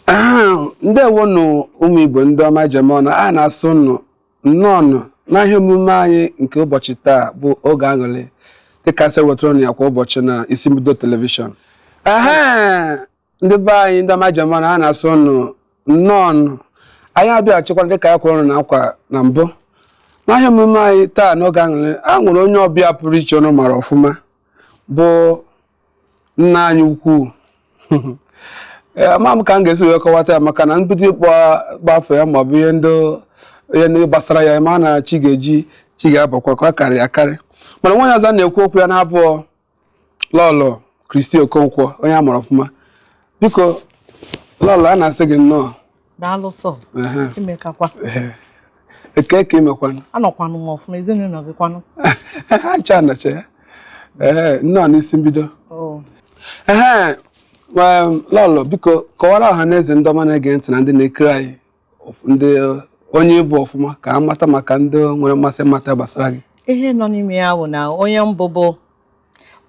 Ndewonụ, ụmụ Igbo ndị ọma jem ọnụ. A na-asị ụnụ nnọọnụ n'ihe omume anyị nke ụbọchị taa bụ Oge Aṅụrị, dịka sị wetara ụnụ ya kwa ụbọchị na Isi Mbido Television. Ehe, ndị be anyị ndị ọma jem ọnụ, a na-asị ụnụ nnọọnụ. Anyị abịaghachikwara dịka ya kwere ụnụ na nkwa na mbụ. N'ihe omume anyị taa n'Oge Aṅụrị, a nwere onye ọbịa pụrụ iche ụnụ mara ọfụma, bụ nna anyị ukwu. Ama m ka m ga-esi wee kọwata ya, maka na mbido ịkpọ afọ ya maọbụ ihe ndị gbasara ya, ma na chi ga-eji chi ga-abọkwa ka ọ karịrị akarị. Mana nwaanyị ọzọ na-ekwu okwu ya na-abụọ, Lọlọ Kristi Okonkwo, onye a mara ọfụma. Biko Lọlọ, a na-asị gị nnọọ. Daalụ sọ. Imekakwa. Eke ka imekwanụ? Anọkwanụ m ọfụma. Ezinụlọ gị kwanụ? Ha ncha nọcha ya. Ee, nnọọ n'Isi Mbido. Oh. Ehe, Lọlọ, biko kọwara ọha na eze ndị ọma na-ege ntị na ndị na-ekiri anyị ndị onye ịbụ ọfụma, ka a mata, maka ndị nwere mmasị ịmata gbasara gị. Ihe nọ n'ime ya bụ na onye mbụ bụ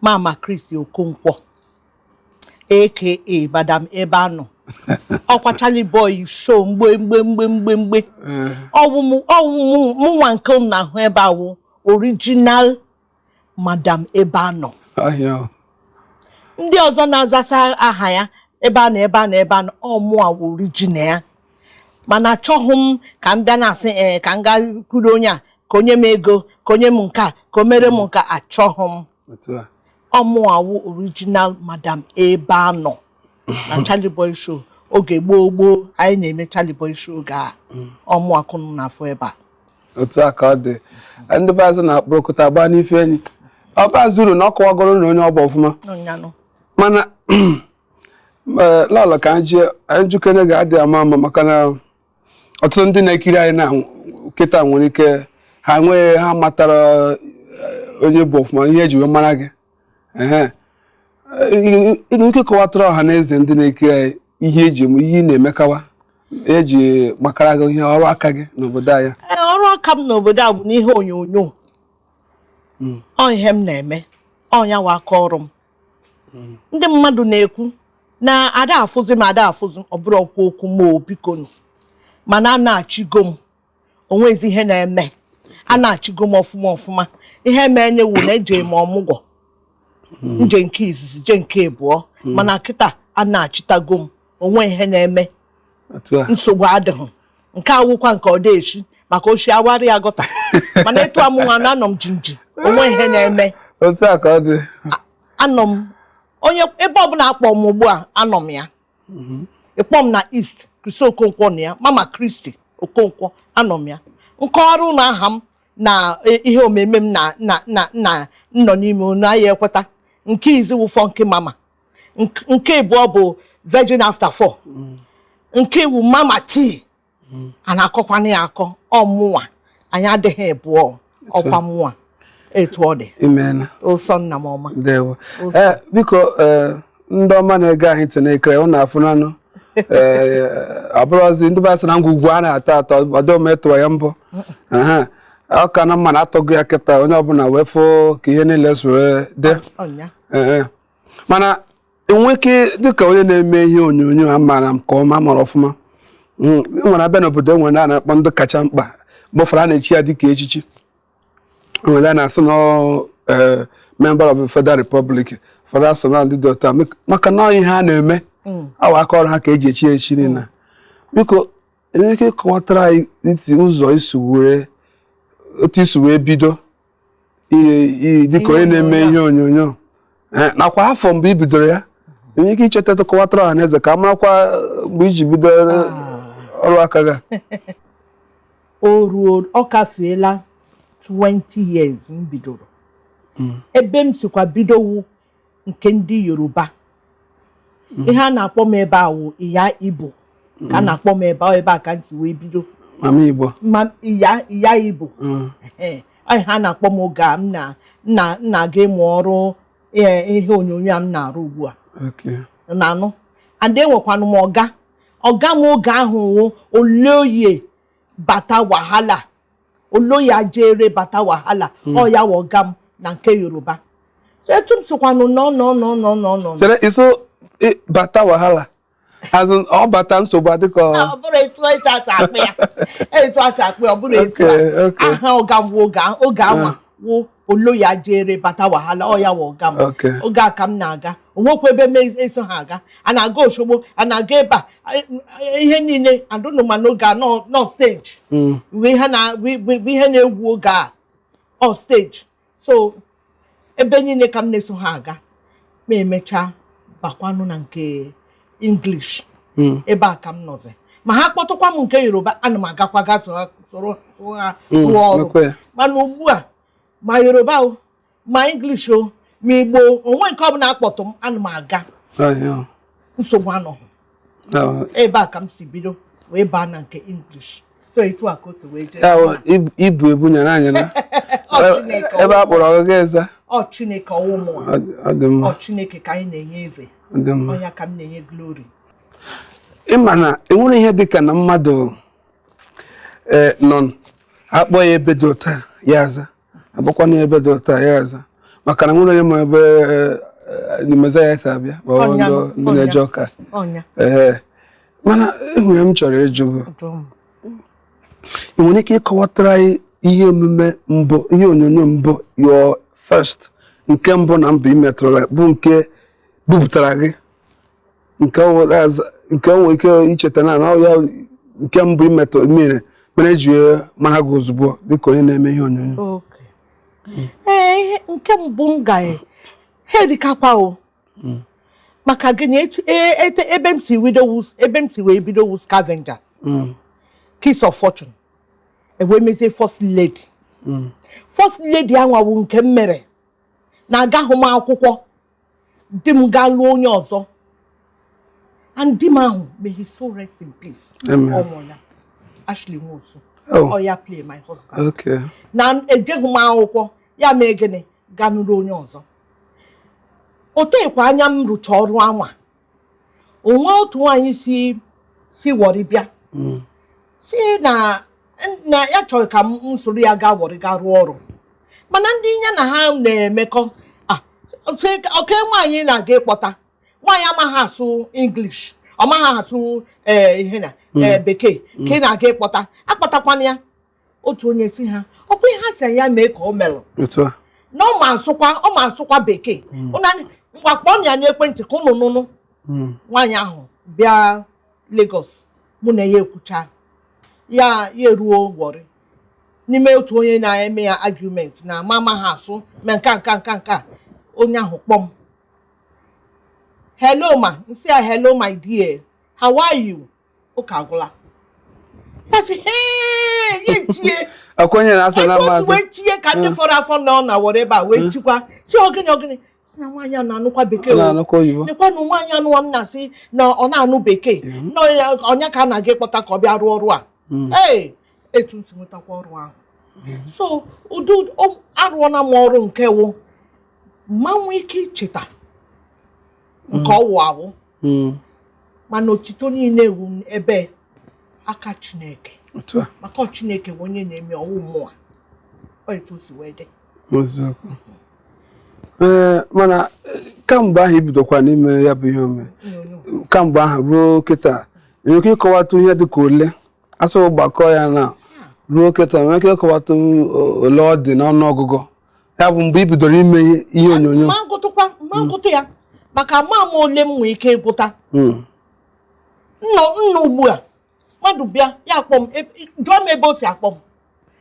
Mama Kristi Okonkwo, aka Madam Ebe Anọ. Ọkwa Charlie Boy Show mgbe mgbe mgbe mgbe mgbe. Ọwụ mụnwa nke m na-ahụ ebe a wụ original Madam Ebe Anọ. Ọhịa o. Ndị ọzọ na-azasa aha ya ebe a na ebe a na ebe a nọ, ọ mụa wụ original ya. Mana achọghị m ka m bịa na-asị, ee, ka m gaa kwuru onye a ka onye m ego, ka onye m nke a, ka o mere m nke a. Achọghị m. Otu a. Ọ mụa wụ original Madam Ebe Anọ na Charlie Boy Show oge gboo gboo anyị na-eme Charlie Boy Show oge a. Ọmụ akụnụ na-afụ ebe a. Otu a ka ọ dị. Ndị be azụ na-akpọrọkọta agba n'ife enyi ọ bazụ uru na ọ kọwagoro na onye ọgba ọfụma. Nyanụ. Mana ee, Lọlọ, ka anyị jee, anyị jukene ga-adị ama ama, maka na ọtụtụ ndị na-ekiri anyị na kịta nwere ike ha nwee ha matara onye bụ ọfụma, ihe eji wee mara gị. Ehe, ị nwere ike kọwatara ọha na eze ndị na-ekiri anyị ihe eji ihe ị na-emekawa, eji gbakara gị, ihe ọrụ aka gị n'obodo anyị? Ee, ọrụ aka m n'obodo a bụ n'ihe onyonyo. Ọ ihe m na-eme, ọ ya wa aka ọrụ m. Ndị mmadụ na-ekwu na ada afụzi m, ada afụzi m. Ọ bụrụ ọkwa okwu m o, bikonu, mana a na-achịgo m onwezi ihe na-eme, a na-achịgo m ọfụma ọfụma. Ihe mee wu na eje m ọmụgwọ, nje nke izizi, je nke abụọ, mana kịta a na-achịtago m onwe ihe na-eme. Otu a. Nsogbu adịghị. Nke awụkwa nke ọdaechi maka ochi awarị ya gọta, mana etu amụnwa na anọ m jinji, onwe ihe na-eme. Otu a ka ọ dị. Anọ m onye ebe ọbụla akpọ m ugbu a, anọ m ya. Ịkpọ m na East, Kristi Okonkwo na ya, Mama Kristi Okonkwo, anọ m ya. Nkọwarụ na aha m na ihe omeme m na nọ n'ime onu anyị ekweta. Nke izi wụ Funky Mama, nke abụọ bụ Virgin After Four, nke iwu Mama T. A na-akọkwana ya akọ ọmụnwa, anyị adịghị abụọ, ọkwa mụnwa etu ọ dị. Imeela. Ụsọ nna m ọma. Ndewo. Ee, biko, ee, ndị ọma na-ege anyị ntị na-ekere ụnụ afụnanụ. Ee, abụrụzi ndị be asị na ngwugwu a na-atọ atọ ọdọ metụwa ya mbụ. Aha, ọ ka na mma na atọgo ya kịta, onye ọbụla wee fụ ka ihe niile soro dị. Ọnya. Ee, mana enwe ike dịka onye na-eme ihe onyonyo a maara nke ọma, mara ọfụma. E nwere abịa n'obodo, enwere ndị a na-akpọ ndị kacha mkpa. Mgbe ụfọdụ a na-echi ya dịka echichi. Enwere a na-asị na ọ, member of the Federal Republic, ụfọdụ asị na ndị dị otu a, maka na ọ ihe a na-eme awa aka ọrụ ha ka eji echi echi niile. Biko, enwere ike ịkọwatara anyị iti ụzọ isi were otu isi wee bido ihe dịka onye na-eme ihe onyonyo, nakwa afọ mgbe i bidoro ya? Enwere ike icheta, kọwatara ọha na eze ka a marakwa mgbe iji bido ọrụ aka gị? O ruo, ọ kafeela 20 years m bidoro. Ebe m sikwa bidowu nke ndị Yoruba, ihe a na-akpọ m ebe a wụ Iya Igbo ka a na-akpọ m ebe a. Ebe a ka m si wee bido. Mama Igbo. Ma Iya Igbo. Ehe, ọ ihe a na-akpọ m oge a m na na na-aga ịmụ ọrụ ihe onyonyo a m na-arụ ugbu a. Na-anụ and enwekwanụ m ọga m oge ahụ wụ Olóyè Bata Wahala, Olóyè Ajere Bata Wahala. Ọ ya wụ ọga m na nke Yoruba. So etu m sokwanụ nọ nọ nọ nọ nọ nọ. Chere, iso bata wahala. Azụ ọ bata, nsogbu adịka Ọ bụrụ etu etu asị akpụ ya, etu asị akpụ ya, ọ bụrụ etu Okay, a. okay. Aha ọga m wụ oge anwa wụ Oloye Ajere Bata Wahala. Ọ ya wụ ọga m. Oge a ka m na-aga, onwekwa ebe m eso ha aga. A na-aga Osogbo, a na-aga ebe a, ihe niile adụnụ, ma n'oge a nọ stage bụ ihe na bụ ihe na-egwu oge a, ọ stage. So ebe niile ka m na-eso ha aga. Ma emechaa bakwanụ na nke English. Ebe a ka m nọzi, ma ha kpọtụkwa m nke Yoruba, ana m agakwa ga soro ha rụọ ọrụ. Mekwa ya. Mana ugbu a, ma Yoruba o, ma English o, ma Igbo, onwe nke ọbụla akpọtụ m, ana m aga. Nsogbu anọghị. Ebe a ka m si bido wee baa na nke English. So etu a ka o si wee jee. Ya wụ, ibu ebu nyara anyị na Ọ Chineke. Ebe a kpọrọ ọgụgụ eze. Ọ Chineke, ọwụ mụnwa. Ọ dị mma. Ọ Chineke ka anyị na-enye eze. Ọ dị mma. Ọnya ka m na-enye glory. Ịma na enwere ihe dịka na mmadụ ee nọ akpọ ya ebe dị ụtọ a, ya aza, akpọkwana ya ebe dị ụtọ a, ya aza, maka na nwere onye ma ebe Mezaya si abịa, ma ọ bụ Ọnya, ndị na-eje ụka. Ọnya. Ee, mana enwere m chọrọ ịjụ gị. Jụọ m. Ị nwere ike ịkọwatara anyị ihe omume mbụ, ihe onyonyo mbụ, your first, nke mbụ na mbụ ị metụrụla, bụ nke bupụtara gị, nke o nwere ike icheta na ọ ya nke mbụ ị metụrụ mere mere eji wee mara gị ozugbo dịka onye na-eme ihe onyonyo? Okay. Ee, ihe nke mbụ m ga ha erikakwa o, maka gịnị? Etu ebe m si bido ebe m si wee bido wu Scavengers, Kiss of Fortune, ewee mezie First Lady. First Lady anwawu nke m mere na agahụ m akwụkwọ. Di m gaa lụọ onye ọzọ, and di m ahụ, may his soul rest in peace. Amen. Ọmụ ya, Ashley Nwosu. Oh. Ọ ya play my husband. Na ejeghị m akwụkwọ, ya mee gịnị, gaa nụrụ onye ọzọ. O teekwa anya m rụcha ọrụ anwa, onwe otu nwaanyị si Warri bịa, si na ya chọrọ ka m soro ya gaa Warri gaa rụọ ọrụ. Mana ndị ya na ha na-emekọ, ah, sị oke nwaanyị na-aga ịkpọta nwaanyị amaghị asụ English, ọ maghị asụ ee ihe na ee bekee ka ị na-aga ịkpọta, akpọtakwana ya. Otu onye si ha ọkwa ihe ha si ya mee ka o melụ Otu a. na ọ ma asụkwa bekee. Ngwa, kpọọ ya n'ekwentị ka ụnụ nụnụ. Nwaanyị ahụ bịa Lagos, mụ na ya ekwucha ya, ya eruo Warri n'ime otu onye na-eme ya argument na ma amaghị asụ ma nka nka nka nka. Onye ahụ kpọm, "Hello ma." Nsị ya, "Hello my dear, how are you?" Ụka agwụla. Ya sị, "Hey," ya etie. Akwa onye na-asụ na Etu o si mmasị wee tie ka ndị fọrọ afọ nọ na Warri ebe a wee tikwa si, "Ogịnị, ogịnị?" Si na nwaanyị a na-anụkwa bekee Ọ o. na-anụkwa oyibo. Lekwanụ nwaanyị anụwa m na-asị na ọ na-anụ bekee na ọnya ka a na-aga ịkpọta ka ọ bịa rụọ ọrụ a. Ee, etu m si nwetakwa ọrụ ahụ. So ụdị arụọla m ọrụ nke wụ mma nwee ike icheta nke ọwụ awụ, mana otito niile wu ebe aka Chineke. Otu a. Maka ọ Chineke bụ onye na-eme, ọwụ mmụọ ọ etu o si wee dị. Eziokwu. Ee, mana kamgbe ahụ ibidokwa n'ime ya bụ ihe ome, onyonyo, kamgbe ahụ ruo kịta, enwere ike ịkọwatụ ihe dịka ole asụ gbakọ ya na ruo kịta? Nwere ike ịkọwatụ ole ọ dị n'ọnụ ọgụgụ, ya bụ mgbe i bidoro ime ihe onyonyo? Ma ngụtụkwa, ma ngụtụ ya, maka ma m ole m nwee ike ịgụta. Nnọ nnọ ugbu a, mmadụ bịa ya akpọ m, jụọ m ebe o si akpọ m,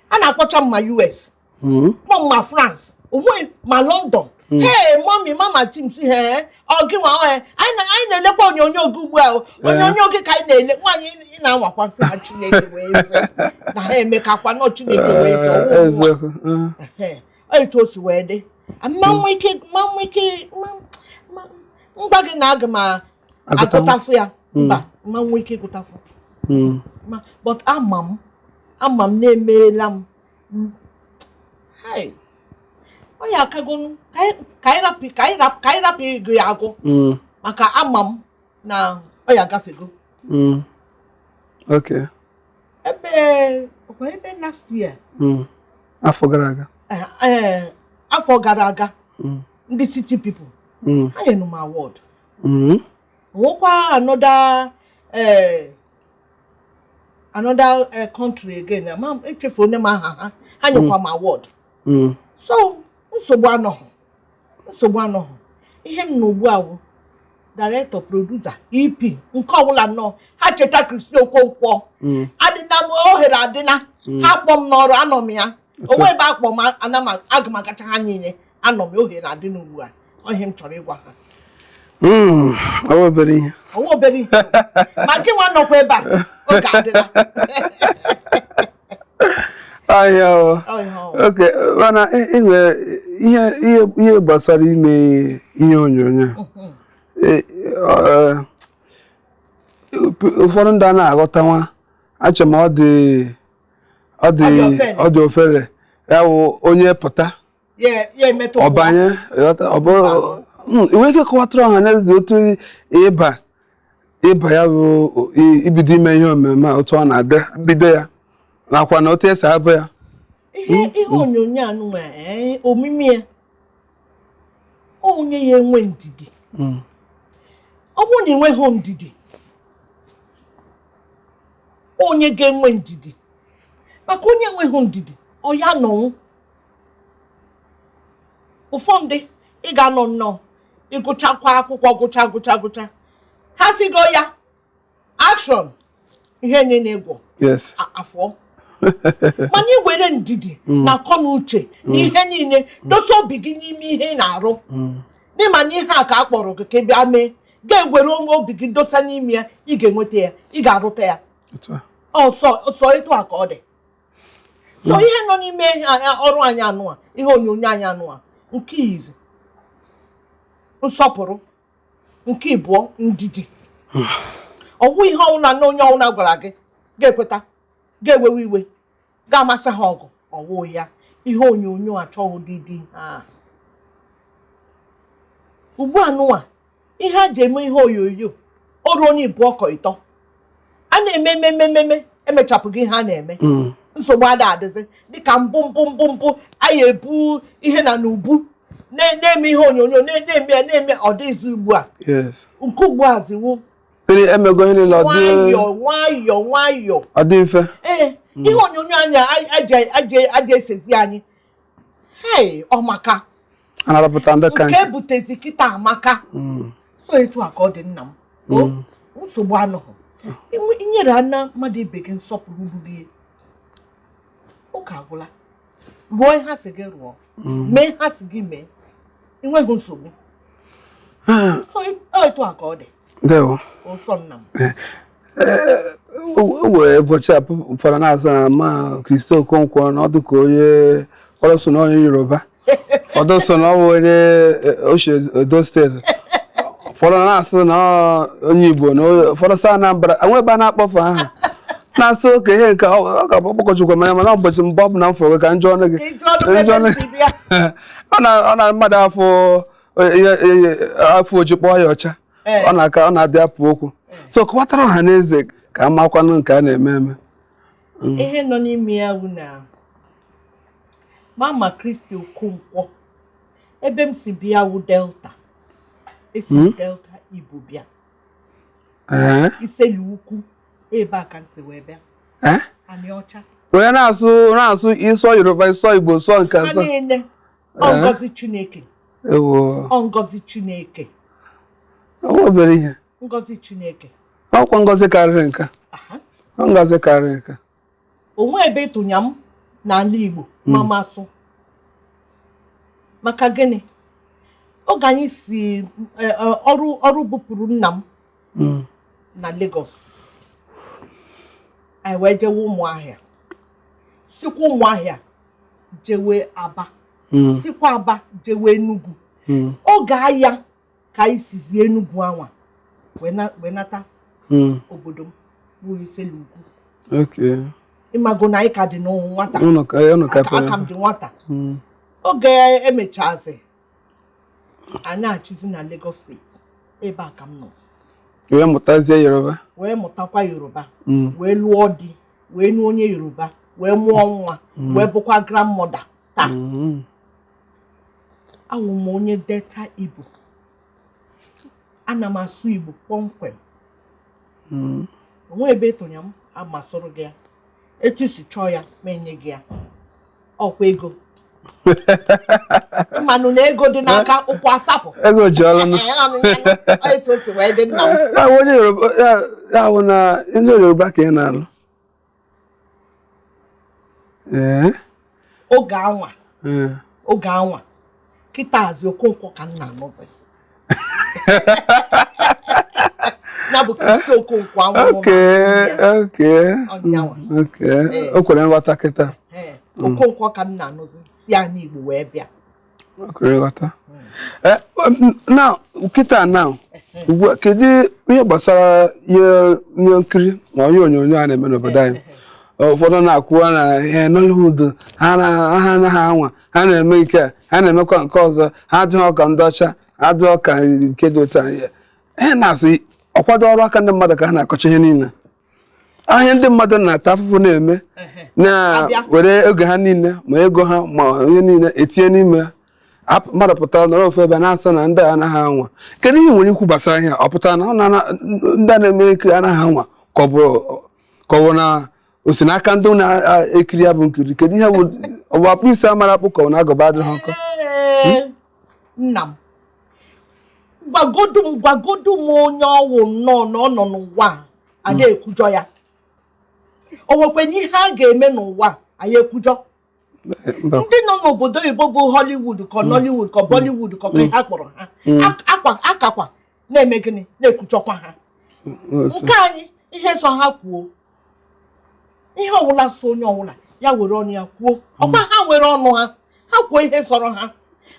a na-akpọcha m ma US, kpọ m ma France, onwe ma London. "Hey mommy, mama tim," si he ọ gị nwa anyị na-elekwa onyonyo gị ugbu a o. Onyonyo gị ka anyị na-ele. Nwaanyị ị na-anwakwasị ha, Chineke wee sị na ha emekakwa nọ, Chineke wee sị ọwụ nwa. Eziokwu. Ehe, ọ etu o si wee dị. Ma nwee ike ngwa gị na aga m Agụtanwu. Agụtafụ ya, mba, ma nwee ike ịgụtafụ. Ma but ama m na-emeela m. Hai, ọ ya akagonu ka anyị rapụ ịgụ ya agụ, maka ama m na ọ ya agafego. Okay. Ebe ọkwa ebe last year. Afọ gara aga. Afọ gara aga. Ndị city people ha nyere m award. Nwekwa another Another country again, ama m echefu onye m aha ha, ha nyekwa m award. So nsogbu anọghị, nsogbu anọghị. Ihe m na ugbu a wụ director, producer, EP, nke ọbụla nnọọ ha cheta Christy Okonkwo, adịna m ohere, adịna ha kpọọ m n'ọrụ, anọ m ya. Onwe ebe akpọ m, ana m aga m agacha ha niile, anọ m ya. Ohere adị n'ugbu a. Ọ ihe m chọrọ ịgwa ha. Ọ bụ obere ihe. Ọnwa obere ihe, ma gị nwa nọkwa ebe a, oge adịla. Ahịa o. Ọ ihe ọ. Oke, mana ị nwere ihe gbasara ime ihe onyonyo. Ụfọdụ ndị a na-aghọtanwa achọ ma ọ dị Ọ dị ofere. Ọ dị ofere, ya wụ onye pụta Ya ya emetụ. Ọ banye, ịghọta, ọ bụ inwe ike kọwatara ọha na eze otu ịba ya bụ ibido ime ihe omeme a, otu ọ na-adị bido ya, nakwa na otu esi abụ ya. Ihe onyonyo a nụnwa, ee, omimi ya, onye ya enwe ndidi. Ọ bụrụ na ị nweghị ndidi, onye ga-enwe ndidi, maka onye enweghị ndidi, ọ ya nọnwụ. Ụfọdụ ị ga-anọ nnọọ, ịgụchakwa akwụkwọ, gụcha gụcha gụcha, ha sigo ya action, ihe nye na-egwo afọ. Mana ị were ndidi na akọ na uche na ihe niile dosa obi gị n'ime ihe ị na-arụ, n'ịma na ihe a ka a kpọrọ gị ka ị bịa mee, ga-ewere onwe obi gị dosa n'ime ya, ị ga-enweta ya, ị ga-arụta ya. Otu a. Ọsọ sọ etu a ka ọ dị. So ihe nọ n'ime ọrụ anyị anụ a, ihe onyonyo anyị anụ a, nke izi nsọpụrụ, nke ịbụọ ndidi. Ọwụ ihe ọwụna na onye ọwụna gwara gị ga-ekweta, ga-ewewe iwe, ga-amasị ha ọgụ, ọwụ ya. Ihe onyonyo achọghị ụdịdị ha ugbu a nụwa. Ihe a ji eme ihe onyonyo, o ruo onye ịbụọ kọ ịtọ a na-eme ememe, emechapụghị ihe a na-eme. Nsogbu ada adịzi dịka mbụ mbụ mbụ mbụ anyị ebu ihe na n'ubu na-eme ihe onyonyo, na-eme ya, na-eme, ọ dịghịzi ugbu a. Nke ugbu a ziwu Pere emego ihe niile, ọ dị nwayọọ nwayọọ nwayọọ. Ọ dị mfe. Ee, ihe onyonyo anyị aja esezi anyị, hei, ọ maka A na-arọpụta ndị ka nke nke. Ebutezi kịta amaka. So etu a ka ọ dị, nna m. O, nsogbu anọghị. Inyere ana mmadụ ibe gị nsọpụrụ ruru ya, ụka agwụla. Rụọ ihe ha sị gị rụọ, mee ha sị gị mee, enweghị nsogbu. So ọ etu a ka ọ dị. Ndewo. Ụsọ nna m. O wee ụbọchị a ụfọdụ na-asa na ma Christy Okonkwo na ọ dị ka onye, ụfọdụ so na onye Yoruba, ụfọdụ so na ọ bụ onye ochie Edo Steeti, ụfọdụ na-asị na ọ onye Igbo, na ụfọdụ sị Anambra. Enwe ebe a na-akpọfe aha na-asị oke ihe nke ọ ga-abụ ọkpọkọchukwu manya, mana ụbọchị mbụ ọ bụ na m fụrụ gị ka njọ ọnụ gị. Ka ị jụọ ọnụ Njọ ebe ọnụ m si bịa. Ọ na mmadụ afọ ihe afọ oji kpọọ ya ọcha. Ọ na-aka ọ na-adị apụ okwu, so kọwatara ọha na eze ka a makwanụ nke a na-eme eme. Ihe nọ n'ime ya bụ na Mama Christy Okonkwo, ebe m si bịa wụ Delta. Esi m Delta Igbo bịa. Iselu Ukwu, ebe a ka m si wee bịa. Anị ọcha. Onye na-asụ ịsọ Yoruba, ịsọ Igbo, sọ nke Ha nsọ. niile ọ ngọzi Chineke. Ewo! Ọ ngọzi Chineke. Ọ obere ihe. Ngọzi Chineke. Ọkwa ngọzi karịrị nke. Aha. Ọ ngọzi karịrị nke. Onwe ebe ịtụnya m n'ala Igbo ma masụ. Maka gịnị? Oge anyị si ọrụ bupụrụ nna m na Lagos, anyị wee jewe Ụmụahịa, sikwa Ụmụahịa jewe Aba, sikwa Aba jewe Enugu. Oge ahịa ka anyị sizi Enugu anwa wee nata obodo m bụ Iselu Ukwu. Ịmago na anyị ka dị n'ụmụ nwata. Unu ka unu ka aka pere. M dị nwata. Oge emechazi, anyị achịzi na Lagos Steeti, ebe a ka m nọzi. Wee mụtazie Yoruba. Wee mụtakwa Yoruba, wee lụọ di, wee nụọ onye Yoruba, wee mụọ nwa, wee bụkwa grandmother taa. Awụ m onye Delta Igbo, ana m asụ Igbo kpọmkwem. Onwe ebe ịtụnya m amasịrị gị ya, etu i si chọọ ya ma enye gị ya. Ọkwa ego mmanụ na ego dị n'aka ụkwụ asapụ. Ego ji ọrụ nụ. Ee, ọ nụ ya nụ. Ọ etu o si wee dị, nna m. Ya bụ onye Yoruba, ya bụ na ndị Yoruba ka ị na-alụ? Ee. Oge anwa. Ee. Oge anwa, kịtazi Okonkwo ka m na-anụzi, ya bụ Kristi Okonkwo anwụrụ. Ọnyanwa. Okay, o kwere nghọta kịta. Ee, Okonkwo ka m na-anụzi si anyị Igbo wee bịa. O kwere nghọta. Now kịta, now ugbu a, kedu ihe gbasara ihe ihe nkiri ma ihe onyonyo a na-eme n'obodo anyị? Ụfọdụ na-akwụwa na ihe Nollywood ha ha anaghị anwa, ha na-eme nke a, ha na-emekwa nke ọzọ, ha adịghị ọka ndị ọcha, adịghị ọka nke dị otu a. Ihe na-asị ọkwado ọrụ aka ndị mmadụ ka ha na-akọcha ihe niile ahịa ndị mmadụ na-ata afụfụ na-eme na Abịa. were oge ha niile ma ego ha ma ihe niile etinye n'ime ya. Mmadụ pụtara nọrọ ofu ebe na-asị na ndị a anaghị anwa. Kedu ihe ị nwere ikwu gbasara ihe a? Ọ pụtara na ọ ndị a na-eme ekiri anaghị anwa, ka ọ bụ na o si n'aka ndị na-ekiri ya bụ nkiri? Kedu ihe bụ? Ọ bụ akpụ isi amara akpụ, ka ọ bụ na agụba adịghị nkọ? Ee, nna m, gwagodu m, gwagodu m onye ọwụ nnọọ na ọ nọ n'ụwa a a na-ekwujọ ya. O nwekwana ihe a ga-eme n'ụwa a anyị ekwujọ? Mba. Ndị nọ n'obodo oyibo bụ Hollywood ka Nollywood ka Bollywood ka ihe a kpọrọ ha, akakwa na-eme gịnị? Na-ekwujọkwa ha. Nke anyị, ihe sọ ha kwuo, ihe ọbụla so onye ọbụla ya were ọnụ ya kwuo. Ọkwa ha nwere ọnụ ha, ha kwuo ihe sọrọ ha.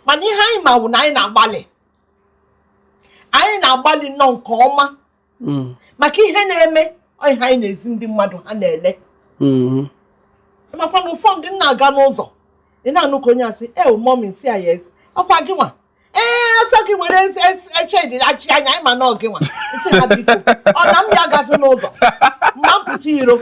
Mana ihe anyị ma bụ na anyị na-agbalị, anyị na-agbalị nnọọ nke ọma maka ihe na-eme. Ọ ihe anyị na-ezi ndị mmadụ ha na-ele. Makwa na ụfọdụ ndị na-aga n'ụzọ, ị na-anụ ka onye asị, "E mummy," si ya, "Yes, ọkwa gị nwa." Ee, ọsọ gị were eche achị anya anyị, ma na ọ gị nwa. Nsị ha, biko, ọ na m ya agazi n'ụzọ ma m pụta iro,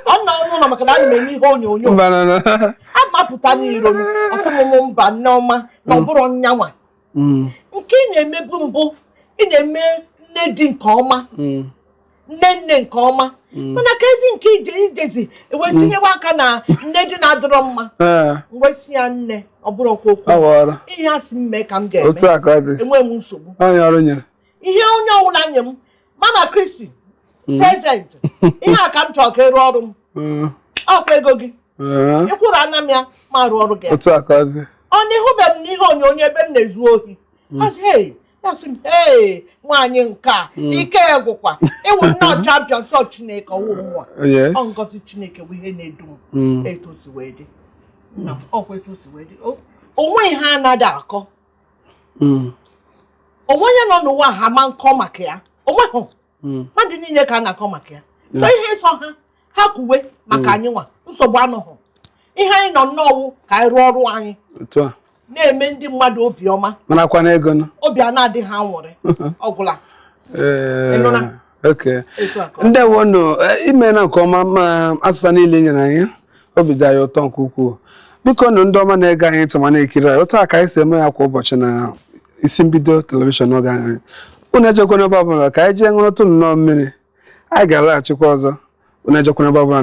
ọ nọ n'ụlọ maka na ana m eme ihe onyonyo. Mba, na na. Amapụta n'iro, ọsịmụmụ mba, nneọma, na ọ bụrụ nyanwa. Nke ị na-emebu mbụ, ị na-eme nne di nke ọma, nne nne nke ọma, mana ka ezi nke ije ijezi wee tinyewe aka na nne di na-adịrọ mma. Mgbe si ya, nne, ọ bụrụkwa okwu Ọ bụ ọrụ. ihe a sị m mee ka m ga-eme. Otu a ka ọ dị. Enwe m nsogbu. Onye ọrụ nyere. Ihe onye ọbụla nye m, Mama Kristi present, ihe a ka m chọrọ ka ị rụọ ọrụ m. Ọkwa ego gị ịkwụrụ ana m ya ma rụọ ọrụ gị. Otu a ka ọ dị. Ọ na ịhụbeghị m n'ihe onyonyo ebe m na-ezu ohi. Ọ sị, "Hey," ya sị m, "Hey, nwaanyị nke a ike gwụkwa, ịwụ nnọọ champion." Sọ Chineke, ọwụ nwa. Ọ ngọzi Chineke bụ ihe na-edu m. Etu o si wee dị, nna m, ọkwa etu o si wee dị. Onwe ihe anaghị akọ. Onwe onye nọ n'ụwa ha ma nkọ maka ya, onweghị. Mmadụ niile ka a na-akọ maka ya. So ihe ịsọ ha, ha kwuwe maka anyị nwa, nsogbu anụghị. Ihe anyị nọ nnọọ wụ ka anyị rụọ ọrụ anyị Otu a. na-eme ndị mmadụ obiọma. Mana akwa na ego nọ. Obi a na-adị ha nwụrị ọgwụla. Ee, Ị nụla? Okay. Etu a ka ọ dị. Ndewonu. Imeela nke ọma ma asụsa niile i nyere anyị, obi dị anyị ụtọ nke ukwuu. Biko nụ, ndị ọma na-ege anyị ntị ma na-ekiri anyị, otu a ka anyị si eme ya kwa ụbọchị na isi mbido television oge anyị. Unu ejekwana ebe ọbụla, ka anyị jee ṅụrụtụ nnọọ mmiri, anyị ga-alaghachikwa ọzọ. Unu ejekwana ebe ọbụla.